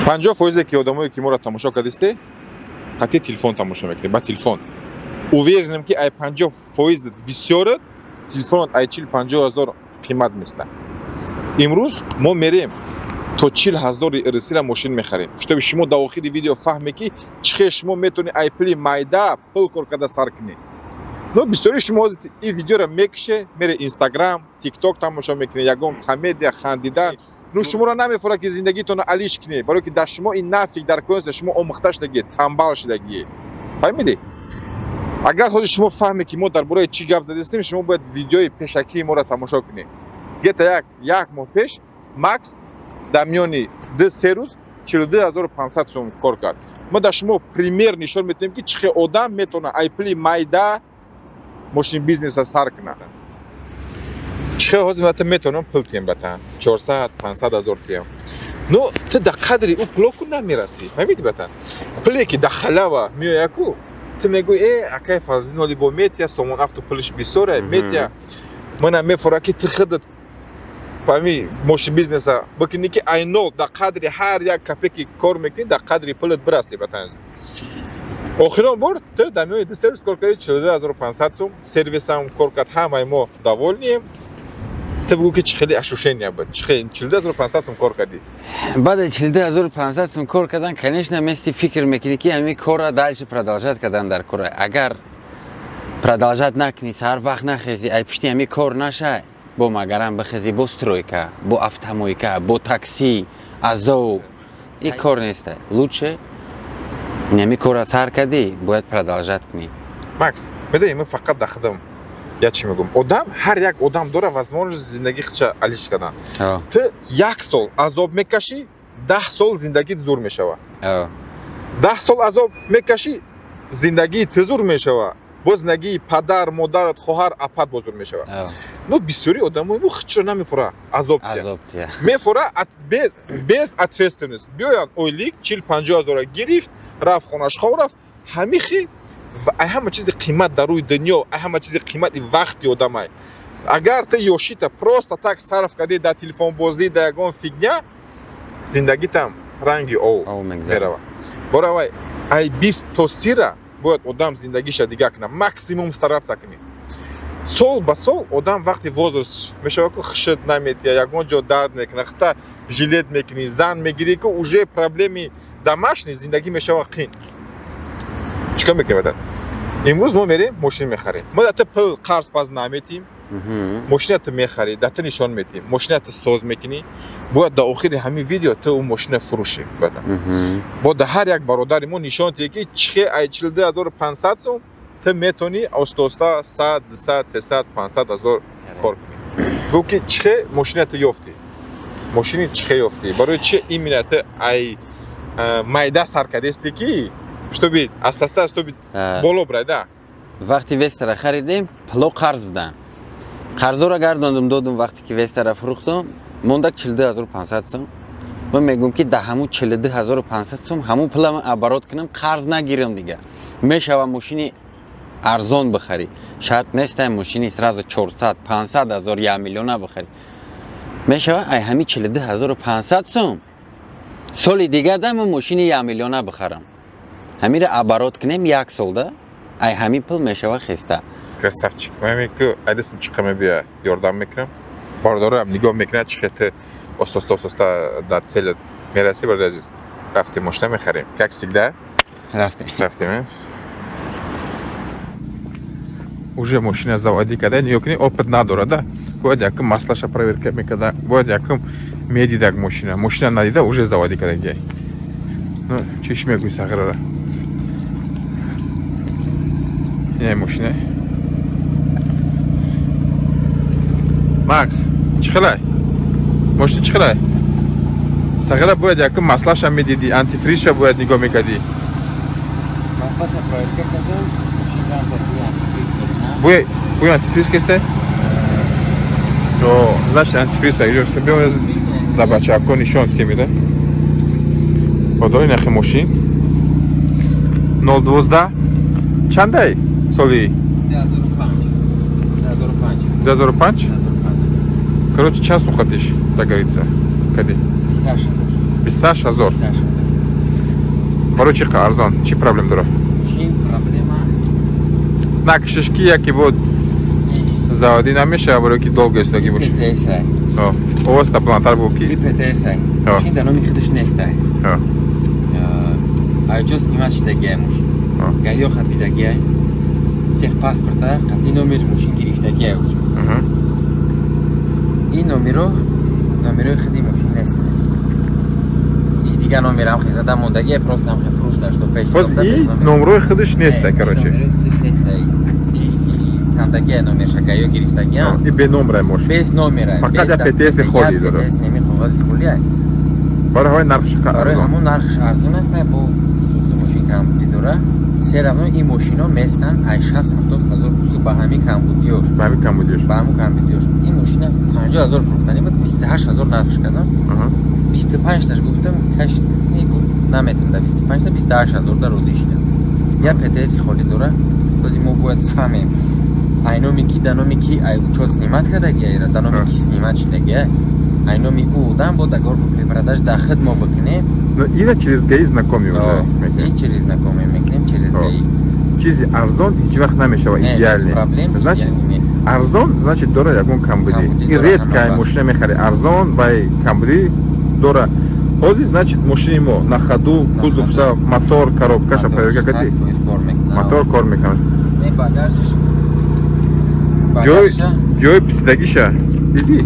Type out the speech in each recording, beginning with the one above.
50% ки одамое ки моро тамошо кардисте, қатъи телефон тамошо мекунед, ба телефон. Уверенам ки ай 50% бисёрат телефонот ай 40-50 ҳазор қимат места. Имрӯз мо мерем то 40 ҳазори русира мошин мехарем. Чтобы шумо дар охири видео фаҳме ки чӣ хел шумо метавонед ай пули майда пул кор карда сар кунед. Но бисёри шумо ҳозир ин видеоро мекише, мере Инстаграм, Тикток тамошо мекунед, ягон комедия, хандидан. Ну шуморо намефорад ки зиндагитонро алиш кунед, барое ки дар шумо ин нафиг дар кунест, шумо омӯхта шудагӣ, тамбал шудагӣ. Фаҳмидед? Агар ҳозир шумо фаҳме ки мо дар бораи чӣ гап задистем, шумо бояд видеои пешакии моро тамошо кунед. Гета як моҳ пеш Макс дар миёни 2-3 рӯз 42500 сом кор кард. Мо дар шумо пример нишон медиҳем ки чӣ хел одам метавонад ай пули майда мошин бизнеса сар кунад. Чӣ хел ҳозир ман метавонам пул тиям батан 400-500 ҳазор тиям. Но ту дар қадри ӯ пулоку намерасӣ. Фаҳмидӣ батан? Пуле ки дар халава меояку, ту мегӯӣ акай Фазлиддин оли бо метия, Сомон Авто пулиш бисёре, метия. Мана мефора ки ту худат фаҳми мошин бизнеса бикунӣ ки айнол дар қадри ҳар як капеки кор мекунӣ, дар қадри пулат бирасӣ батан. Охирон бор ту дар миёни 2-3 рӯз кор кардӣ 42500 сом, сервисам кор кард, ҳамаи мо довольнием. Ту бигӯ ки чӣ хеле ощущения буд, чӣ хел 42500 сом кор кардӣ? Баъди 42500 сом кор кардан, конечно, мести фикр мекунӣ ки ҳамин корро дальше продолжать кардан дар кора. Агар продолжать накунӣ, саҳар вақт нахезӣ, ай пушти ҳамин кор нашай, бо магарам бихезӣ, бо стройка, бо автомойка, бо такси, азов, ин кор нест. Лучше ҳамин корро сар кардӣ, бояд продолжать кунӣ. Макс, медонӣ ман фақат дар худам я чӣ мегӯям? Одам, ҳар як одам дора возможность зиндагии худша алиш кардан. Ту як сол азоб мекашӣ, 10 сол зиндагит зур мешавад. 10 сол азоб мекашӣ, зиндагии ту зур мешавад. Боз зиндагии падар, модарат, хоҳар, апат боз зур мешавад. Но бисёри одамои мо худшро намефора азоб тия. Мефора без ответственность. Биёянд ойлик 40-50 ҳазора гирифт, рафт хонаш хоб рафт, ҳамихи ва ай ҳама чизи қимат дар рӯи дунё, ай ҳама чизи қимат вақти одамай. Агар ту ёшита просто так сарф кардӣ дар телефонбозӣ, дар ягон фигня, зиндагитам ранги ов меравад. Боравай, ай 20 то 30 бояд одам зиндагиша дигар кунад, максимум стараться кунӣ. Сол ба сол одам вақти возраст мешавад ку хушуд наметия, ягон ҷо дард мекунад, хата жилет мекунӣ, зан мегирӣ ку уже проблеми домашний зиндагӣ мешавад қин. Чикор мекунем баъдан? Имрӯз мо мерем мошин мехарем. Мо дар ту пул қарз паз наметим, мошина ту мехарӣ, дар ту нишон метим, мошина ту соз мекунӣ. Бояд дар охири ҳамин видео ту он мошина фурӯшӣ баъдан. Бо дар ҳар як бародари мо нишон диҳӣ ки чӣ хел ай 42500 сом ту метавонӣ оста-оста 100, 200, 300, 500 ҳазор кор кунӣ. Бигӯ ки чӣ хел мошина ту ёфтӣ? Мошини чӣ хел ёфтӣ? Барои чӣ именно ту ай майда сар кардестӣ ки чтобы аста-аста чтобы боло брай, да? Вақти Вестара харидем, пуло қарз будан. Қарзоро гардондум, додум вақте ки Вестара фурӯхтум, мондак 42500 сом. Ман мегӯм ки дар ҳамун 42500 сом ҳамун пулама оборот кунам, қарз нагирам дига. Мешава мошини арзон бихарӣ. Шарт нест ай мошини сразу 400, 500 ҳазор, 1 миллиона бихарӣ. Мешава ай ҳамин 42500 сом соли дига да ман мошини 1 миллиона бихарам. Ҳаминро оборот кунем як солда, ай ҳамин пул мешава хеста. Красавчик. Ман мегӯям, ай дастам чӣ қадам бия ёрдам мекунам. Бародарам нигоҳ мекунад чӣ хел ту оста-оста оста дар цель мерасӣ, бародари азиз. Рафтем мошина мехарем. Как всегда. Рафтем. Рафтем. Уже мошина заводӣ карда, нигоҳ кунӣ, опыт надорад, да? Бояд якум маслаша проверка мекарда, бояд якум медидак мошина. Мошина надида, уже заводӣ карда. Ну, чиш мегӯӣ сағирара? Не, мошина. Макс, чӣ хелай? Мошина чӣ хелай? Сағира бояд якум маслаша медидӣ, антифризша бояд нигоҳ мекардӣ. Маслаша проверка кардам, мошина антифриз кардам. Буй антифриз кесте? О, значит антифриз агирёфта. Биё да бачако нишон тимида. Бодори нахи мошин. 012 чандай соли? 2005. 2005? Короче, чанд сум қатиш договориться? Кади? 28 ҳазор. 28 ҳазор. Барои чи арзон? Чи проблем дора? Чи проблема? Накшиш ки яки буд заводи намешава, барои ки долго истоги боши. ПТС. Овоз плантар бу ки. ПТС. Мошин дар номи худаш нестай. Айҷо снимат шидагиай мошин. Гаҳё хапидагиай. Техпаспорта қатъи номери мошин гирифтагиай уж. Ин номеро номерои худи мошин нест. И дигар номерам хе зада мондагиай, просто ам хе фурӯш дашто пеш. Боз и номерои худаш нестай, короче. Номерои худаш нестай. И кандагиай номерша гаё гирифтагиам. И бе номерай мошин. Без номера. Фақат я ПТС холи дора. ПТС неми қоғази холиай. Барои ҳамин нархш арзон. Барои ҳамон нархш арзон аст, бо суси мошин камбудӣ дора. Все равно ин мошино местан ай 60-70 ҳазор рӯзу ба ҳамин камбудиёш. Ба ҳамин камбудиёш. Ба ҳамин камбудиёш. Ин мошина 50 ҳазор фурӯхтанӣ буд, 28 ҳазор нархш кардам. 25 таш гуфтам, каш не гуфт, наметам да 25 та 28 ҳазор да розӣ шидам. Я ПТС холӣ дора. Бози мо бояд фаҳмем. Ай номи ки, да номи ки, ай учёт снимат кардагиайра, да номи ки снимат шидагиай. Ай номи ӯ одам бо договор купли-продаж да худ мо бикунем. Но ира через ГАИ знакомый уже мекунем. И через знакомый мекунем, через ГАИ. Чизи арзон ҳеҷ вақт намешава идеальный. Значит, арзон, значит, дора ягон камбудӣ. И редко мошина мехари арзон ва камбудӣ дора. Ҳозир, значит, мошини мо на ходу, кузов, мотор, коробкаша проверка кардӣ. Мотор кор мекунад. Не багажш. Ҷои писидагиша дидӣ?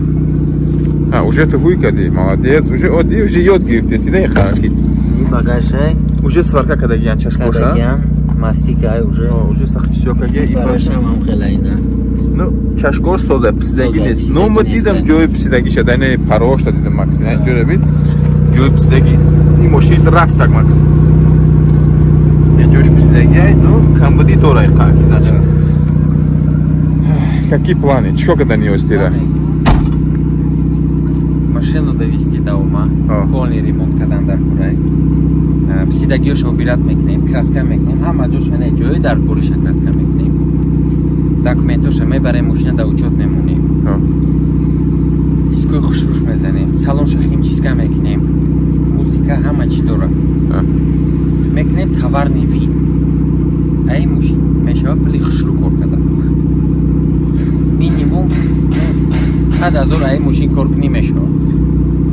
А, уже ту ҳуй кардӣ, молодец, уже одди, уже ёд гирифтӣ, сидаи хаки. И багажай. Уже сварка кардагиян чашкоша. Кардагиян, мастика уже. Уже сахчисёкагия и барашам ҳам хелайна. Ну, чашкош соза, писидаги нест. Ну, ма дидам ҷои писидагиша, дар инаи парошта дидам, Макс, ина ҷои бит. Ҷои писидаги, ин мошин рафт так, Макс. Ин ҷош писидагиай, ну, камбудӣ дорай хаки, значит. Какие планы? Чӣ кор кардани ёстира? Машину довести до ума, полный ремонт кардан дар курай. Писидагиёша убират мекунем, краска мекунем, ҳама ҷоша не, ҷои дар куриша краска мекунем. Документоша мебарем, мошина да учёт мемонем. Дискои хушрӯш мезанем, салонша химчистка мекунем, музыка ҳама чӣ дора. Мекунем товарный вид. Ай мошин мешава пули хушрӯ кор кардан. Минимум 100 ҳазор ай мошин кор кунӣ мешава.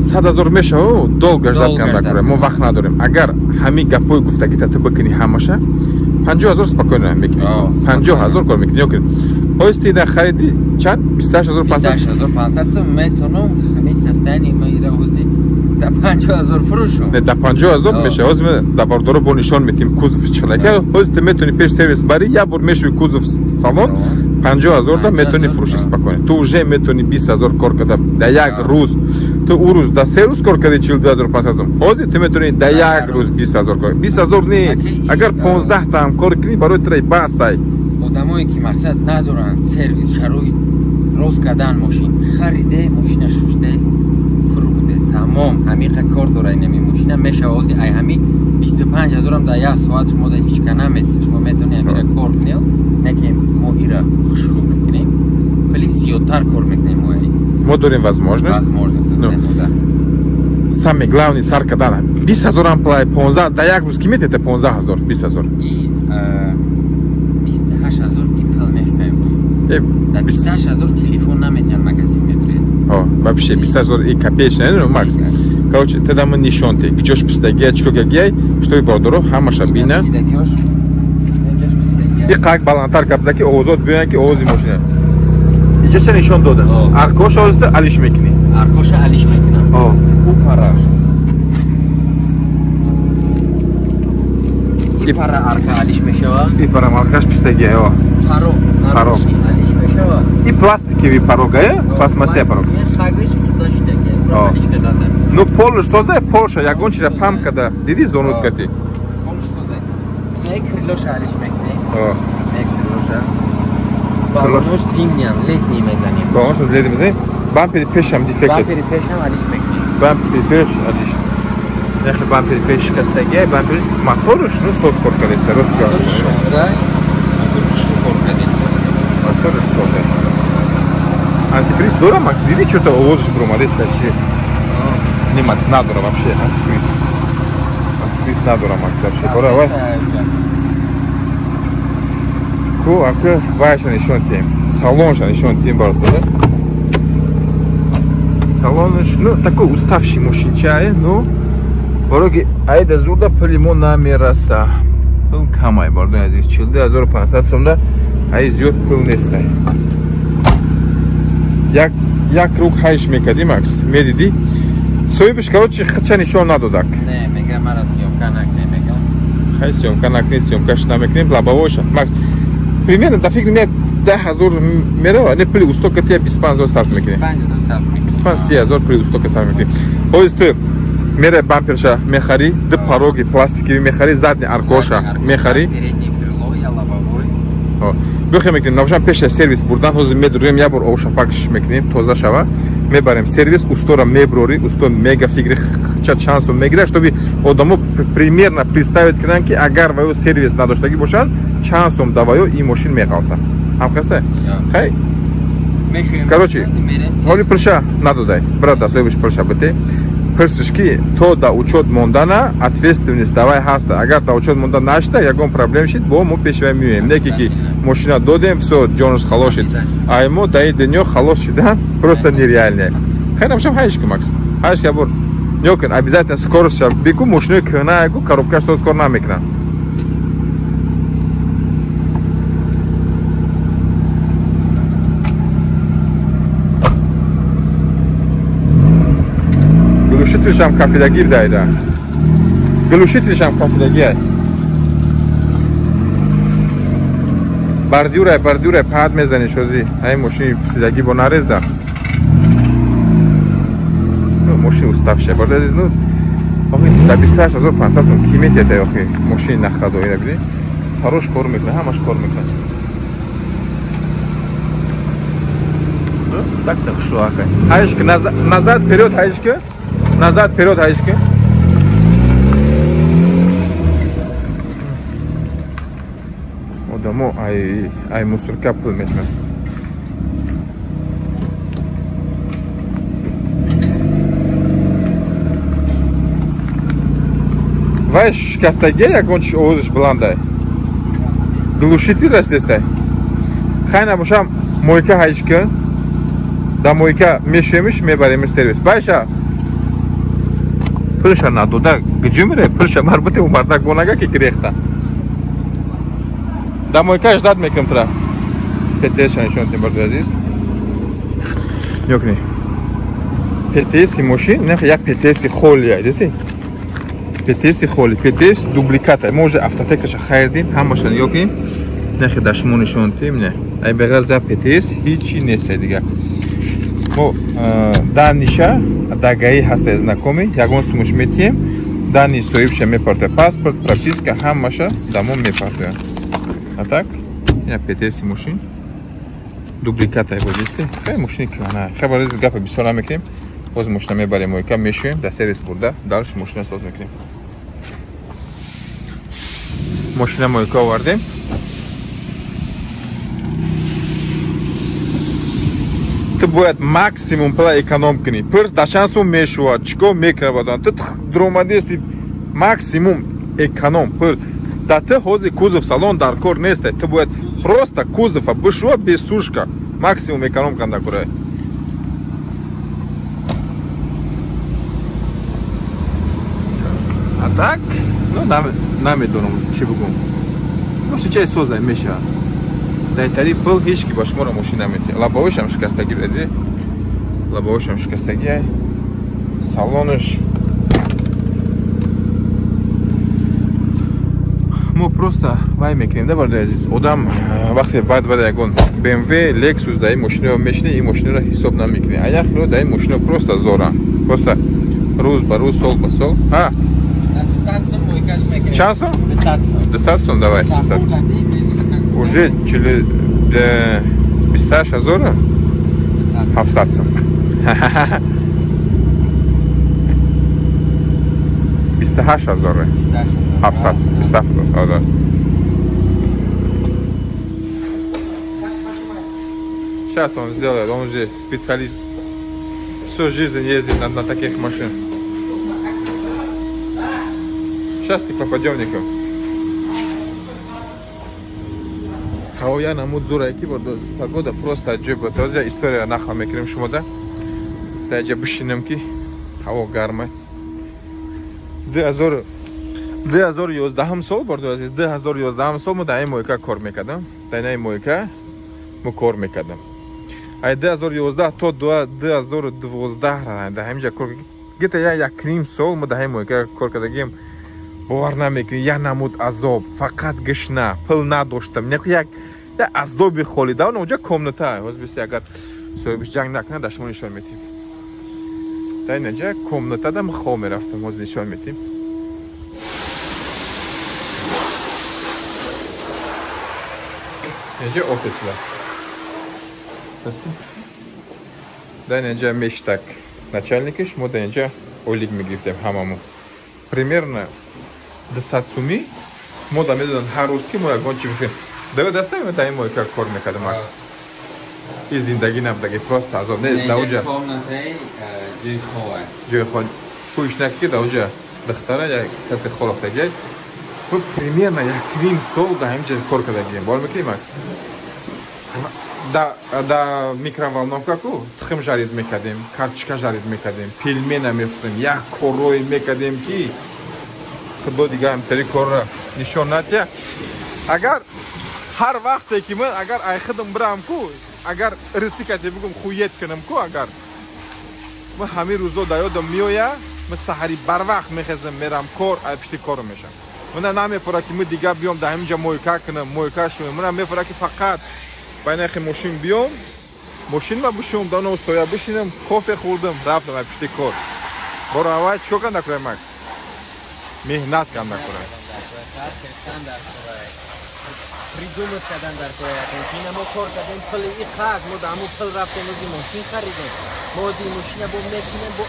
100 ҳазор мешава, долго ждать канда. Мо вақт надорем. Агар ҳамин гапҳои гуфтагита ту бикунӣ ҳамаша, 50 ҳазор спокойно мекунӣ. 50 ҳазор кор мекунӣ. Ёкунӣ. Ҳоз ти да хариди чанд? 28500. 28500 сум метонам ҳамин состояние ма ира ҳози да 50 ҳазор фурӯшам. Не, да 50 ҳазор мешава. Ҳоз ме да бардоро бо нишон метим кузов чилака. Ҳоз ти метонӣ пеш сервис бари, як бор мешавӣ кузов салон. 50 ҳазор да метонӣ фурӯшӣ спокойно. Ту уже метонӣ 20 ҳазор кор карда да як рӯз. Ту ӯ рӯз да се рӯз кор карди 42500 сум. Ҳозир ту метонӣ да як рӯз 20 ҳазор кор. 20 ҳазор не, агар 15 та ҳам кор кунӣ барои ту бас ай. Одамое ки мақсад надоранд сервис, шароит рост кардан мошин, хариде, мошина шуште, фурӯхте, тамом. Ҳамиқа кор дора инами мошина мешава ҳозир ай ҳами 25 ҳазорам да як соат шумо да ҳеҷ ка наметиҳ. Шумо метонӣ ҳамира кор кунӣ, не ки мо ира хушрӯ мекунем, пули зиёдтар кор мекунем мо. Мо дорем возможность. Возможность да. Самый главный сар кардан 20 ҳазорам плай 15 да як рӯз ки метете 15 ҳазор, 20 ҳазор. И 28 ҳазор и пул нестем. Да 28 ҳазор телефон наметиҳанд, магазин медуред. Вообще 28 ҳазор и копеечная, ну Макс. Короче, тогда мы нишон те, гиҷош писидагия, чӣ кор что бардоро ҳамаша бина. И қак баландтар гап зад ки овозот биёянд ки овози мошина. Иҷоша нишон дода. Аркоша озда алиш мекунӣ. Аркоша алиш мекунам. Ӯ параш. И пара арка алиш мешава. И пара аркаш писидагия, о. Паро, нарушни алиш мешава. И пластиковый порога, пластмассия порог. Хагиш худашидагия, ура алиш кардан. Ну полш созда, полша ягон чиза пам када. Диди зонут кати. Полш созда. Не крылоша алиш мекунӣ. Не крылоша. Балонош зимний, летний мезанем. Балонош летний мезанем. Бампери пешам дефект. Бампери пешам алиш мекунем. Бампери пеш алиш. Яхе бампери пеш шикастагия, бампери моторш ну соз кор кардеста, рост кор. Моторш шонда, кор кардеста. Моторш соза. Антифриз дора, Макс, диди чё-то овозш буромадеста чи? Не, Макс, надора вообще антифриз. Антифриз надорам аксар шикора вай. Ку ака вайша нишон тием. Салонша нишон тием бародар. Салонш, ну, такой уставший мошинчае, ну, барои айда зурда пули мо намераса. Пул камай, барои азиз, 42500 сомда ай зиёд пул нестай. Як рук ҳайш мекардӣ, Макс, медидӣ? Соҳибаш, короче, хича нишон надодак. Не, мега мара съёмка накне, мега. Хай съёмка накне, съёмкаш намекунем, лобовойша. Макс, примерно, да фикр не 10000 мерава, не пули устока тия 25000 сарф мекунем. 25000 сарф мекунем. 25000 пули устока сарф мекунем. Ҳоз ту мере бамперша мехарӣ, ду пороги пластиковый мехарӣ, задний аркоша мехарӣ. Передний крыло я лобовой. Бихе мекунем, набошам пеша сервис бурдан, ҳозир медурем, як бор овшапакш мекунем, тоза шава. Мебарем сервис, устора меброри, усто мега фигри хча чанд сум мегирад, чтобы одамо примерно представить кунанд, ки агар ваё сервис надоштагӣ бошанд, чанд сум да ваё ин мошин меғалта. Ҳамхаста? Хай. Короче, ҳоли пулша надодай. Брат, да соҳибаш пулша бите. Пурсиш ки то да учёт мондана ответственность давай ҳаста. Агар да учёт монда нашта, ягон проблем шид, бо мо пешвай меоем. Не ки мошина додем, всё, ҷонаш халос шид. Ай мо дар ин дунё халос шидан просто нереально. Хай намшам ҳайш ки Макс. Ҳайш ки бур. Нёкун, обязательно скорость ша бику, мошинои кӯҳна ку коробкаш соз кор намекунад. Глушителшам кафедагӣ дайда. Глушителшам кафедагӣ. Бордюрай, бордюрай пад мезанӣ шозӣ. Ай мошини писидагӣ бо нарезда. Ну, мошин уставшая. Бордюр азиз, ну, охи, да 28500 сом ки метиҳад, охи, мошини нахадо ина бинӣ. Фарош кор мекунад, ҳамаш кор мекунад. Так-то хушу ахай. Ҳайш ки назад вперед, ҳайш ки. Назад, вперед, ҳайш ки. Одамо ай мусорка пул метманд. Вай шикастагӣ ягон чи овозаш баландай. Глушитель расидестай. Хай набошам мойка ҳайш ки. Да мойка мешӯемиш, мебаремиш сервис. Байша пулша надода гиҷу мере, пулша марбути умарда гонага ки гирехта. Да мойка ждать мекунем тра. ПТС-ша нишон тем, бародари азиз. Нёкни. ПТС-и мошин, нах як ПТС-и холия, дисти? ПТС-и холи, ПТС дубликата. Мо уже автотекаша харидим, ҳамаша нёкни. Нахи да шумо нишон тем, не. Ай беғар за ПТС ҳичи нест дига. Мо даниша дагаи ҳаста знакомый, ягон сумуш метиҳем, дани соҳибша мепартояд, паспорт, прописка ҳамаша дамо мепартояд. А так, ина ПТС мошин дубликата бозисти. Хай мошини кӯҳна. Хай барои гапа бисёр намекунем. Боз мошина мебарем, мойка мешӯем, дар сервис бурда, дальше мошина соз мекунем. Мошина мойка овардем. Ту бояд максимум пула эконом кунӣ. Пурс дар чанд сум мешувад, чӣ кор мекунад? Ту дуромадисти, максимум эконом пур. Да ту ҳозир кузов салон дар кор нест. Ту бояд просто кузова бишува без сушка. Максимум эконом канда курай. А так, ну намедонам чӣ бугум. Мошин чай созай мешавад. Дайтари пул ҳеч ки ба шуморо мошин наметиҳад. Лобовойшам шикастагӣ беди. Лобовойшам шикастагӣ. Салонаш мо просто вай мекунем, да, бародари азиз. Одам вақте баъд ягон BMW, Lexus дар ин мошиноро мешинӣ, ин мошиноро ҳисоб намекунӣ. А як хело дар ин мошино просто зора. Просто рӯз ба рӯз, сол ба сол. Ҳа? Чанд сум? 200 сум, давай. Уже 28 ҳазора? 700 сум. 28 ҳазора. 700, 27 ҳазор. Да. Сейчас он сделает, он же специалист. Всю жизнь ездит на таких машинах. Сейчас стеклоподъемником. Ҳаво я намуд зӯрае ки погода просто аҷоиб буд. Ҳозир я историяро нақл мекунем шумода. Дар ҷа бишинем ки ҳаво гарма. 2011 сол бордо азиз, 2011 сол мо дар ин мойка кор мекардам. Дар ин мойка мо кор мекардам. Ай 2011 то 2012 дар ҳамин ҷа кор гета як ним сол мо дар ҳамин мойка кор кардагим. Бовар намекунӣ, як намуд азоб, фақат гишна, пул надоштам. Як азоби холида, онҷа комната. Ҳозир бисти агар соҳибиш ҷанг накунад, дар шумо нишон метим. Дар инҷа комнатада мо хоб мерафтам, ҳозир нишон метим. Инҷа офис буд. Дар инҷа мештак начальникиш, мо дар инҷа ойлик мегирифтем ҳамамо. Примерно 200 сумӣ мо да медоданд ҳар рӯз ки мо ягон чи бихӯрем. Даве дастаем дар ин мойка кор мекардем. И зиндагӣ набудаги, просто азоб. Не, даоҷа ҷои хоб, ҷои хоб. Пӯш наки ки даоҷа духтара як касе холофтаги. Мо примерно як ним сол дар ҳамин ҷо кор кардагием. Бовар мекунӣ, Макс? Да микроволновка ку тухм жарид мекардем, картошка жарид мекардем, пельмена мехӯрдем, як корое мекардем ки худо дига ҳамтари корро нишон натия. Агар ҳар вақте ки ман агар ай худам бирам ку, агар рисӣ кате бигум хует кунам ку, агар ман ҳамин рӯзо дар ёдам меоя, ман саҳари барвақт мехезам, мерам кор, ай пишти корро мешам. Мана намефора ки ман дига биём дар ҳамин ҷа мойка кунам, мойка шумам. Мана мефора ки фақат ба нархи мошин биём, мошинма бишум, дар он соя бишинам, кофе хӯрдам, рафтам ай пишти кор. Боро аввал чикор кардам накунам, Макс? Меҳнат кардам накунам. Придумать кардан дар кора. Ина мо кор кардем, пули иқад, мо дар ҳамун пул рафтем, ози мошин харидем. Мо ози мошина бо мекунем, бо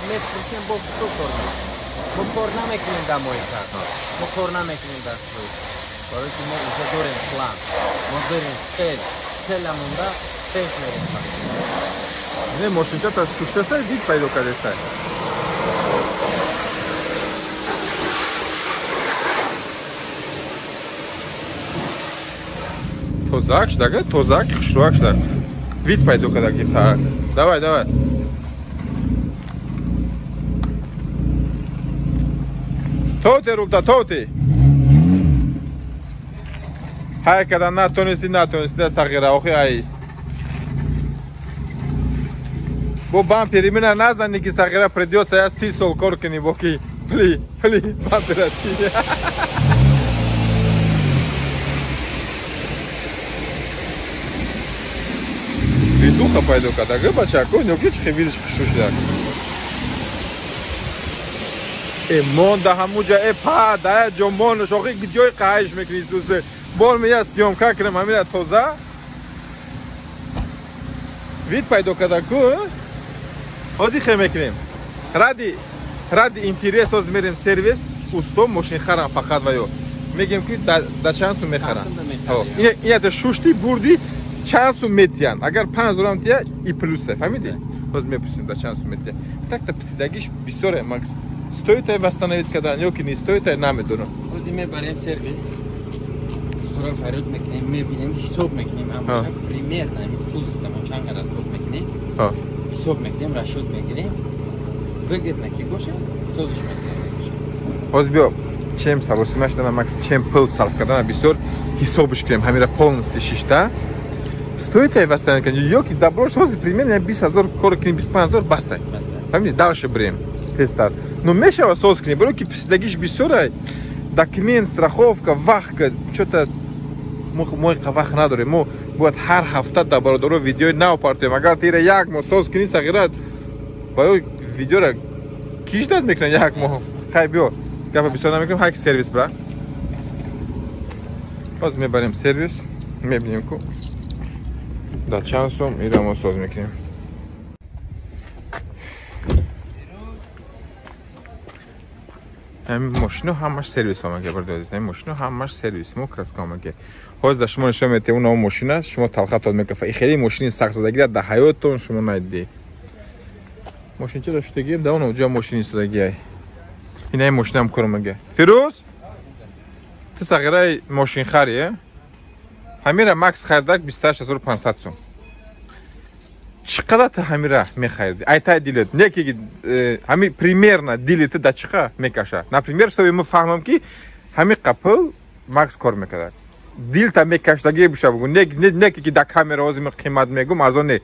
мефурӯшем, бо худо кор мекунем. Мо кор намекунем дар мойка. Мо кор намекунем дар стройка. Барои ки мо уже дорем план. Мо дорем цель. Целя монда пеш мерем. Не, мошинча та шушта вид пайдо кардеста. Тозак шудага, тозак, хушрӯак шуда. Вид пайдо кардаги. Так, давай, давай. Тоте рубта, тоте. Ҳай када натонисти, натонисти, сағира, охи ай. Бо бампери мина назнани ки сағира придётся, я 30 сол кор кунӣ, бо ки пли, пли, бампера ти. Видуха пайдо карда, бачако, нёки чи хевидиш хушрӯ шуда. Э, монда ҳамуҷа, э, па, да ҷо монш, охи ҷои қаҳиш мекунӣ сусе. Бор мея съёмка кунем, ҳамина тоза. Вид пайдо карда ку? Ҳозир хе мекунем. Ради интерес ҳозир мерем сервис, усто мошин харам фақат ва ё. Мегем ки да чанд сум мехарам. Ина шушти бурди чанд сум метиян. Агар 5 доллар тия и плюсе, фаҳмидӣ? Ҳозир мепурсем да чанд сум метия. Так-та писидагиш бисёре, Макс. Стоит ай восстановить кардан ё ки не стоит ай намедонам. Ҳозир мебарем сервис. Сура фарёд мекунем, мебинем, ҳисоб мекунем, ҳамаша примерно ҳамин кузовтамон чанд қадар ҳисоб мекунем. Ҳисоб мекунем, расчёт мекунем. Выгодно ки боша, созиш мекунем. Ҳозир биё чем саросима шудана, Макс, чем пул сарф кардана бисёр ҳисобиш кунем, ҳамира полностью шишта. Стоит ай восстановить кардан ё ки доброш ҳозир примерно 20 000 кор кунем, 25 000 басай. Фаҳмидӣ? Дальше бирем. Тезтар. Но мешава соз кунем, барои ки писидагиш бисёр ай. Документ, страховка, вақт, чё-то мо вақт надорем. Мо бояд ҳар ҳафта дар бародаро видеои нав партоем. Агар тира як моҳ соз кунӣ сағират, ба ё видеора ки ждат мекунад як моҳ? Хай биё, гапа бисёр намекунем, ҳар ки сервис бира. Боз мебарем сервис, мебинем ку дар чанд сум ира мо соз мекунем. ҳамин мошино ҳамаш сервис омаге, бародари азиз, ҳамин мошино ҳамаш сервис, мо краска омаге. Ҳозир дар шумо нишон медиҳем он мошин аст, шумо талхатон мекафа. И хеле мошини сахтзадагиро дар ҳаёттон шумо надидед. Мошинчаро шудагием, дар он ҷо мошини истодагиай. Инаи мошинам кор мега. Фирӯз, ту сағираи мошинхари, ҳамира Макс харидак 28500 сум. Чӣ қадар ту ҳамира мехариди? Айтай дилет, не ки ҳами примерно дили ту да чӣ қа мекаша? Например, чтобы мы фаҳмам ки ҳами қапыл Макс кор мекард. Дилта мекаштаги буша бугу, не ки да камера ҳозир қимат мегум, аз он не.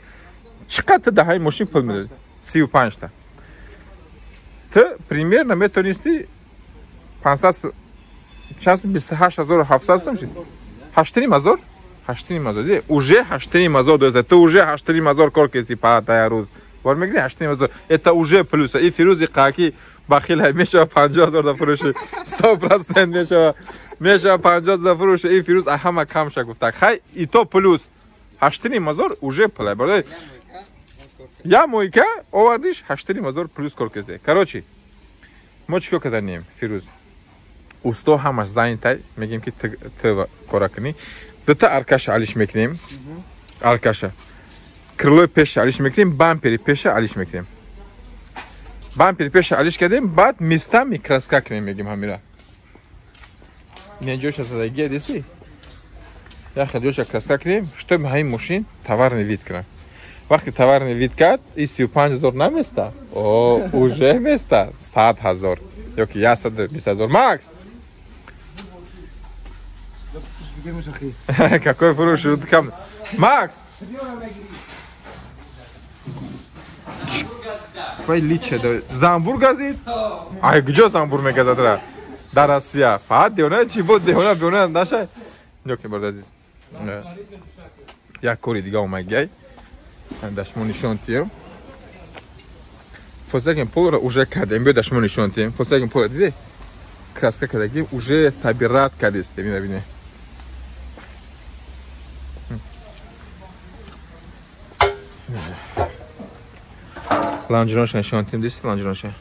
Чӣ қадар ту да ҳами мошин пул медоди? 35 та. Ту примерно метонисти 500 чанд 28700 сум шид? 8,5 ҳазор? 8,5 ҳазор. Уже 8,5 ҳазор доза. Ту уже 8,5 ҳазор кор кеси па тая рӯз. Бор мегири 8,5 ҳазор. Это уже плюс. И Фирӯзи қаки бахил мешава 50 ҳазор да фурӯши. 100% мешава. Мешава 50 ҳазор да фурӯши. И Фирӯз ҳама камша гуфта. Хай и то плюс. 8,5 ҳазор уже пулай. Барои я мойка овардиш 8,5 ҳазор плюс кор кеси. Короче, мо чикор карданем, Фирӯз? Усто ҳамаш занят ай, мегем ки ту кора кунӣ. Дута аркаша алиш мекунем. Аркаша. Крыло и пеша алиш мекунем, бампери пеша алиш мекунем. Бампери пеша алиш кардем, баъд местами краска кунем мегем ҳамира. Ин ҷоша задаги диси? Яха ҷоша краска кунем, чтобы ҳамин мошин товарный вид кунам. Вақте товарный вид кард, и 35 ҳазор наместа. О, уже места 100 ҳазор. Ёки 120 ҳазор. Макс! Какой фурӯш? Макс! Вай лича замбур газид? Ай куҷо замбур мегазад ра? Дар Россия. Фақат девона чи буд? Девона бевона наша. Ёки бародар азиз. Як кори дига омагай. Дашмо нишон тием. Volkswagen Polo уже кардем. Биё дашмо нишон тием. Volkswagen Polo диде? Краска кардаги уже собирать кардесте, мина бине. Лонжеронша нишон тием, диси лонжеронша.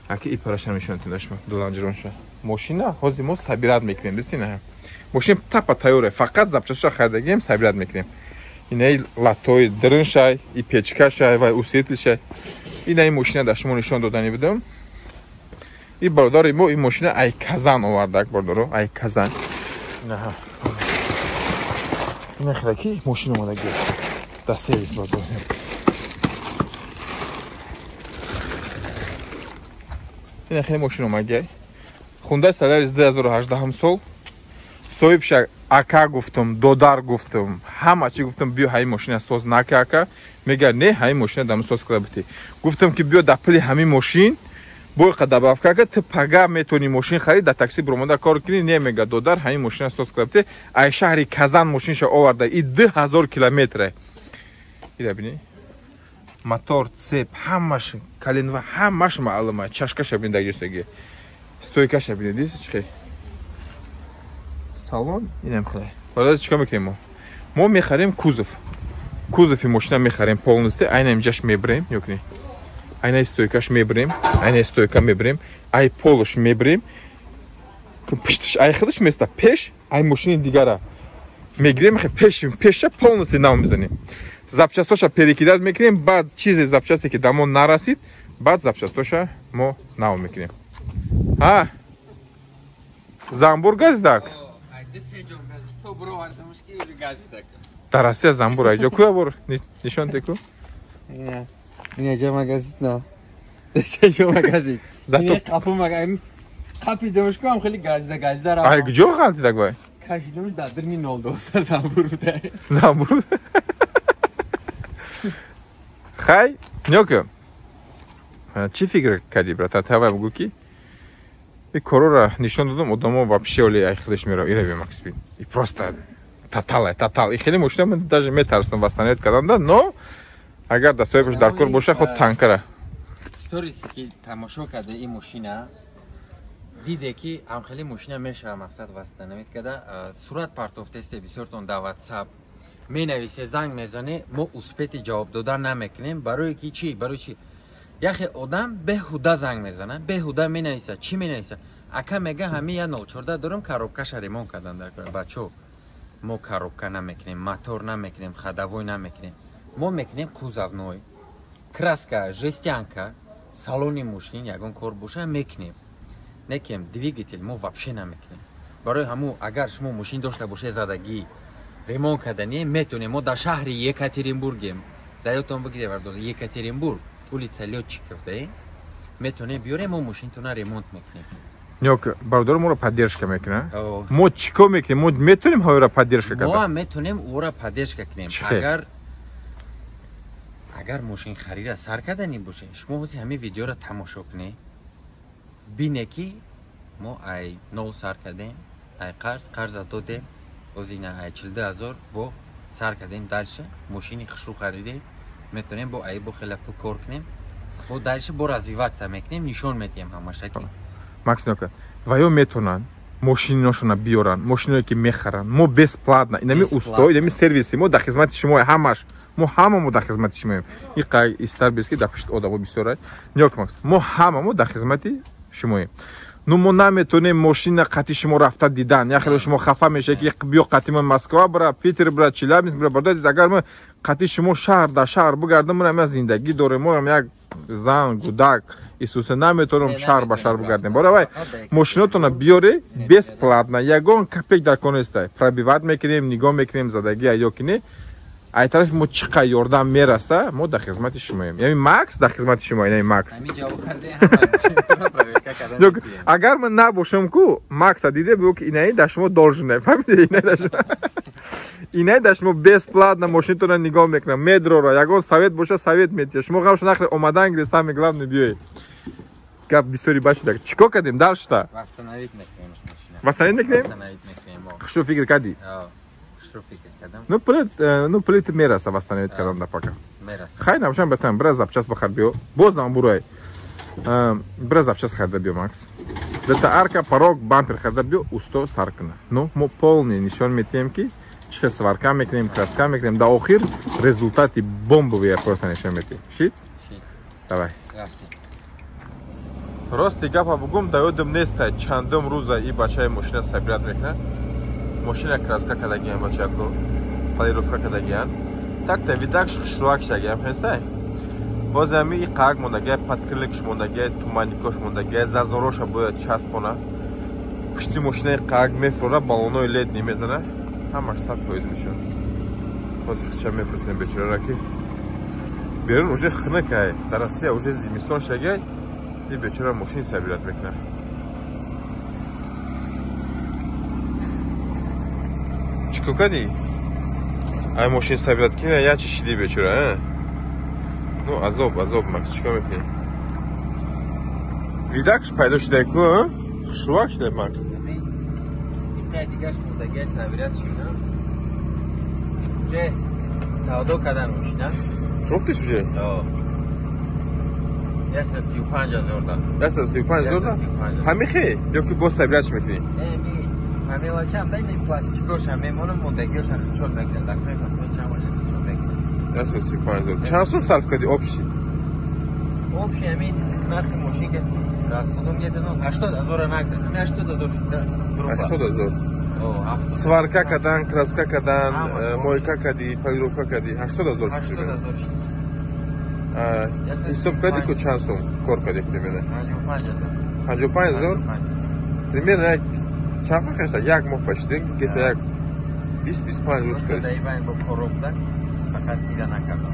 Аки и параша нишон тием дашмо, ду лонжеронша. Мошина ҳозир мо собирать мекунем, диси на. Мошин тапа тайёре, фақат запчастьша харидагием, собирать мекунем. Инаи латои дрыншай, и печкашай, вай усилительшай. Инаи мошина дар шумо нишон додани будам. И бародари мо ин мошина ай Казан овардак, бародаро, ай Казан. Инаҳа. Ина хелаки мошина омадаги. Дар сервис бародаро. Ина хеле мошина омаги. Хундай Солярис 2018 сол. Соҳибша ака гуфтум, додар гуфтум, ҳама чи гуфтум, биё ҳамин мошина соз нака ака. Мега не, ҳамин мошина дам соз карда бити. Гуфтум ки биё дар пули ҳамин мошин бойқа добавка ка, ту пага метавонӣ мошин харид, дар такси буромада кор кунӣ. Не, мега додар, ҳамин мошина соз карда бити. Ай шаҳри Казан мошинша оварда, и 2000 километре. Ира бини. Мотор, цеп, ҳамаш коленва, ҳамаш маълума. Чашкаша бини дар ҷостаги. Стойкаша бини, диси чӣ? Салон инам хеле. Барои чикор мекунем мо? Мо мехарем кузов. Кузови мошина мехарем полностью, айна инҷаш мебарем, ё кунӣ. Айна стойкаш мебарем, айна стойка мебарем, ай полош мебарем. Пишташ ай худаш места пеш, ай мошини дигара. Мегирем пеш, пеша полностью нав мезанем. Запчастоша перекидать мекунем, баъд чизе запчасте ки дамо нарасид, баъд запчастоша мо нав мекунем. Ҳа? Замбур газидак? Дар Россия замбур айҷо куя бор нишон теку? Ина ҷо магазин на. Се ҷо магазин. Зато қапу магазин. Қапи домушку ҳам хеле газида газида рафт. Ай куҷо ғалтидак вай? Кашидамш дар дирни 02 замбур буда. Замбур. Хай, нёка. Чӣ фикр кардӣ, брат? Тавай бугӯ ки и корора нишон додам, одамо вообще оли ай худаш мерав, ира бе Макс бин. И просто тотал, тотал. И хеле мошина ман даже метарсам восстановить карданда, но агар дар соҳибаш дар кор боша, худ танкара. Сториси ки тамошо карда ин мошина, диде ки ҳам хеле мошина мешава мақсад восстановить карда, сурат партофтесте бисёртон дар WhatsApp менависе, занг мезане, мо успети ҷавоб дода намекунем. Барои ки чӣ? Барои чӣ? Яхе одам беҳуда занг мезана, беҳуда менависа. Чӣ менависа? Ака мега ҳами я 04 дорам, коробкаша ремонт кардан дар кор. Бачо, мо коробка намекунем, мотор намекунем, ходовой намекунем. Мо мекунем кузовной, краска, жестянка, Салони мошин ягон кор боша мекунем. Некем двигатель мо вообще намекунем. Барои ҳаму агар шумо мошин дошта бошед задагӣ ремонт кардани метонем. Мо дар шаҳри Екатеринбургем. Дар ёдтон бигиред бардор, Екатеринбург, улица Лётчиков, да? Метонем биёрем, мо мошинтона ремонт мекунем. Нёк, бародар моро поддержка мекунад. Мо чӣ кор мекунем? Мо метонем ҳоро поддержка кардан? Мо метонем ӯро поддержка кунем. Агар мошин харида сар кардани бошед, шумо ҳозир ҳамин видеоро тамошо кунед, бине ки мо ай нол сар кардем, ай қарз, қарза додем, ҳозир ина ай 42 000 бо сар кардем, дальше мошини хушрӯ харидем, метонем бо ай бо хела пул кор кунем, бо дальше бо развиваться мекунем, нишон метиҳем ҳамаша ки. Макс, нёка, ва ё метонанд мошиношона биёранд, мошиное ки мехаранд, мо бесплатно, инами усто, инами сервиси мо дар хизмати шумо ҳамаш, мо ҳамамо дар хизмати шумоем. И қай истар бес ки дар пушти одамо бисёр. Нёк, Макс, мо ҳамамо дар хизмати шумоем. Ну мо наметонем мошина қати шумо рафта дидан. Я хеле шумо хафа мешавед ки биё қати мо Москва бира, Питер бира, Челябинск бира. Бародар, агар мо қати шумо шаҳр дар шаҳр бигардем, мо як зиндагӣ дорем, мо як зан, гудак, исусе наметонем шаҳр ба шаҳр бигардем. Барои вай мошинотона биёре бесплатно, ягон копейк дар кор нестай. Пробивать мекунем, нигоҳ мекунем задагӣ ё ки не. Ай тарафи мо чӣ қадр ёрдам мераса, мо дар хизмати шумоем. Яъне Макс дар хизмати шумо, яъне Макс. Агар ман набошам ку, Макса диде бигӯ ки инаи дар шумо должен, фаҳмиди? Инаи дар шумо бесплатно мошинатонро нигоҳ мекунам, медрора, ягон совет боша совет метиҳа. Шумо ғамшо нахӯред, омадан гире, самое главное биёед. Гап бисёри башида. Чӣ кор кардем дальше-та? Восстановить мекунем машина. Восстановить мекунем? Восстановить мекунем. Хушрӯ фикр кардӣ? Хушрӯ фикр кардам. Ну, плит, ну, плит мераса восстановить кардам да пока. Мераса. Хай набошам батам, бира запчасть бахар биё. Боз нам бурай. Бира запчасть харда биё, Макс. Дата арка, порог, бампер харда биё, усто сар куна. Ну, мо полный нишон метиҳем ки чӣ хел сварка мекунем, краска мекунем. Дар охир результати бомбовый просто нишон метиҳем. Шид? Давай. Рости гапа бугум, да ёдам неста чандум рӯза и бачаи мошина собирать мекунад. Мошина краска кардагиан бачако, полировка кардагиан. Так-то видакш хушрӯак шудагиан, фаҳмистай? Боз ҳами и қаак мондагиа, подкрылкаш мондагиа, туманикош мондагиа, зазороша бояд часпона. Пушти мошинаи қаак мефурора, баллонои летний мезана, ҳамаш 100% мешавад. Ҳозир хича мепурсем бечорара ки берун уже хунукай, дар Россия уже зимистон шудагиай, и бечора мошин собирать мекунад. Чӣ кор кардӣ? Ай мошин собирать кина, я чӣ шидӣ бечора, а? Ну, азоб, азоб, Макс, чӣ кор мекунӣ? Видакш пайдо шудай ку, а? Хушрӯак шудай, Макс. Дигаш мондагиай собирать шуда. Уже савдо кардан мошина. Фурӯхтиш уже? 135 000 да. 135 000 да? Ҳамихе ё ки боз собирать мекунӣ? Не, ми ҳамелачам да, ин пластикоша мемонам, мондагиоша хучон мекунам. Документ чамаша хучон мекунам. 135 000. Чанд сум сарф кардӣ общий? Общий ҳамин нархи мошин ки расходом где-то, ну, 80 000 нагзар. Ҳами 80 000 шуда. 80 000. Сварка кардан, краска кардан, мойка кардӣ, полировка кардӣ, 80 000 шуд. 80 000 шуд. Ҳисоб кардӣ ку чанд сум кор кардӣ примерно? 55 000. 55 000? Примерно як чанд вақт шуда? Як моҳ пашида, где-то як 20-25 рӯз кардӣ. Бо коробда фақат гира накардам.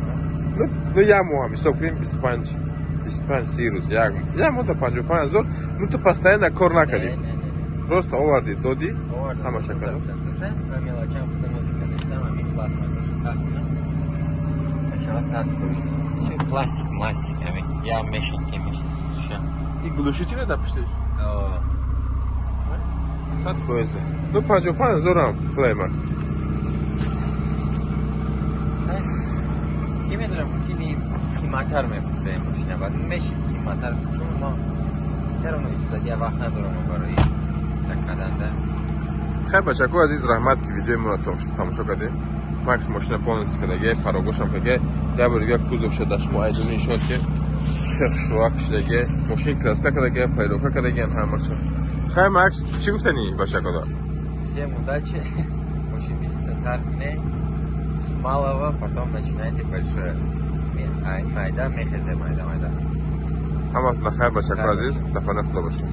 Ну, як моҳ ҳам ҳисоб кунем, 25, 25-30 рӯз, як моҳ. Як моҳ да 55 000, ну ту постоянно кор накардӣ. Просто овардӣ, додӣ, ҳамаша кардам. Ва мелочам худам музыка нестам, ҳамин пластмассаша сар кунам. Мешава 100%. Пластик, пластик, ҳамин я мешин ки мешин. И глушители да пуштиш? 100%. Ну, 55 000 плей, Макс. Ки медонам, мумкини қиматтар мефурӯшем мошина, баъд мешид қиматтар фурӯшем, мо все равно истифода вақт надорам барои накарданда. Хай, бачако азиз, раҳмат ки видеои моро тамошо кардем. Макс мошина полностью кардагиай, порогошам кардагиай, як бор дига кузовша дар шумо айдони нишон ки чӣ хушрӯак шудагиай, мошин краска кардагиай, полировка кардагиан ҳамаша. Хай, Макс, чӣ гуфтани бачакода? Всем удачи, мошин бизнеса сар кунед, с малого, потом начинайте большое. Майда мехезе, майда, майда. Ҳаматон хайр, бачако азиз, дар паноҳи Худо бошед.